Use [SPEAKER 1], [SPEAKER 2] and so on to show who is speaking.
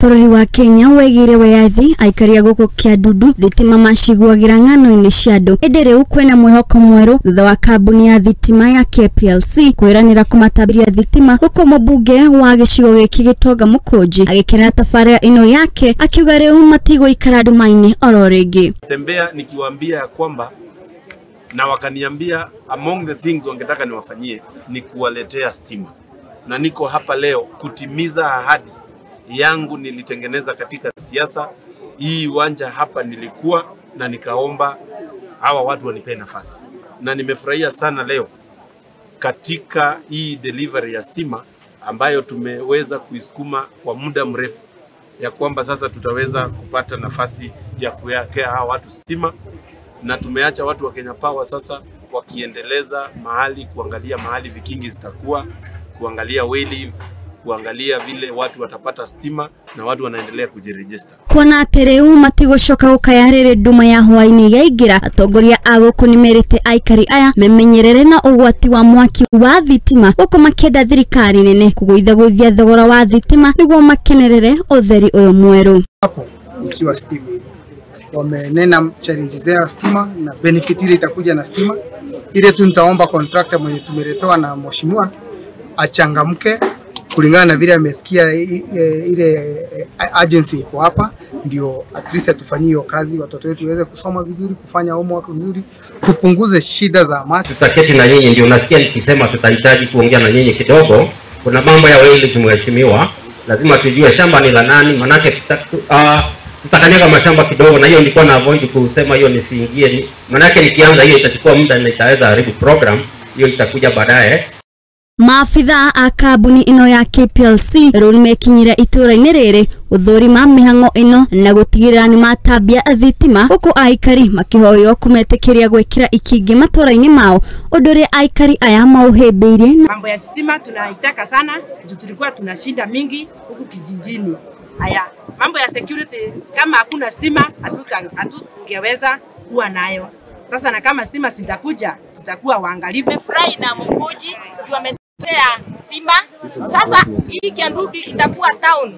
[SPEAKER 1] Bũrũri wa Kenya wegire wiyathi aikari a gũkũ Kĩandudu thitima maciguagĩra ng'ano-inĩ cia andũ ĩndĩ rĩu kwĩna mwĩhoko mwerũ thutha wa kambuni ya thitima ya KPLC kwĩranĩra kũmatambiria thitima gũkũ mũmbunge wa gĩcigo gĩkĩ Gĩtonga Mũkũnji agĩkenera tabarĩra ĩno yake akiuga rĩu matigũikara nduma-inĩ oro rĩngĩ.
[SPEAKER 2] Tembea nikiwaambia ya kwamba na wakaniambia among the things wangetaka niwafanyie ni kuwaletea stima, na niko hapa leo kutimiza ahadi yangu nilitengeneza katika siasa hii. Uwanja hapa nilikuwa na nikaomba hawa watu wanipe nafasi, na nimefurahia sana leo katika hii delivery ya stima ambayo tumeweza kuisukuma kwa muda mrefu, ya kwamba sasa tutaweza kupata nafasi ya kuwekea hawa watu stima, na tumeacha watu wa Kenya Power sasa wakiendeleza mahali, kuangalia mahali vikingi zitakuwa, kuangalia wayleave, kuangalia vile watu watapata stima na watu wanaendelea kujiregister.
[SPEAKER 1] Kuona atĩ rĩu matigũcoka gũkaya rĩrĩ nduma ya hwaĩ-inĩ yaingĩra, atongoria a gũkũ nĩmerĩte aikari aya memenyerere na ũgwati wa mwaki wa thitima gũkũ makĩenda thirikari nene kũgũithagũithia thogora wa thitima nĩguo makenerere ũtheri ũyũ mwerũ.
[SPEAKER 3] Hapo ikiwa stima wamenena challenges zao stima na benefit ile itakuja na stima ile tu. Nitaomba contractor mwenye tumeletewa na mheshimiwa achangamke kulingana na vile amesikia ile agency iko hapa, ndio at least atufanyie hiyo kazi, watoto wetu waweze kusoma vizuri, kufanya homework vizuri, tupunguze shida za macho.
[SPEAKER 4] Tutaketi na nyinyi, ndio nasikia nikisema tutahitaji kuongea na nyinyi kidogo. Kuna mambo ya wayleave mheshimiwa, lazima tujue shamba ni la nani, manake tutakanyaga mashamba kidogo, na hiyo nilikuwa na avoid kusema hiyo nisiingie, manake nikianza hiyo itachukua muda na itaweza haribu program hiyo, itakuja baadaye.
[SPEAKER 1] Maabithaa a kambuni ĩno ya KPLC rĩu nĩmekinyire itũra-inĩ rĩrĩ gũthũrima mĩhang'o ĩno na gũtigĩrĩra nĩmatambia thitima gũkũ aikari makĩhoywo kũmetĩkĩria gwĩkĩra itingĩ matũra-inĩ mao, ũndũ ũrĩa aikari aya maũhĩmbĩirie.
[SPEAKER 5] Mambo ya stima tunaitaka sana juu tulikuwa tuna shida mingi huku kijijini. Haya, mambo ya security, kama hakuna stima hatungeweza kuwa nayo. Sasa na kama stima sitakuja tutakuwa waangalifu.
[SPEAKER 6] Furahi na Mkoji juu ametea stima. Sasa hii Kiandudu itakuwa town.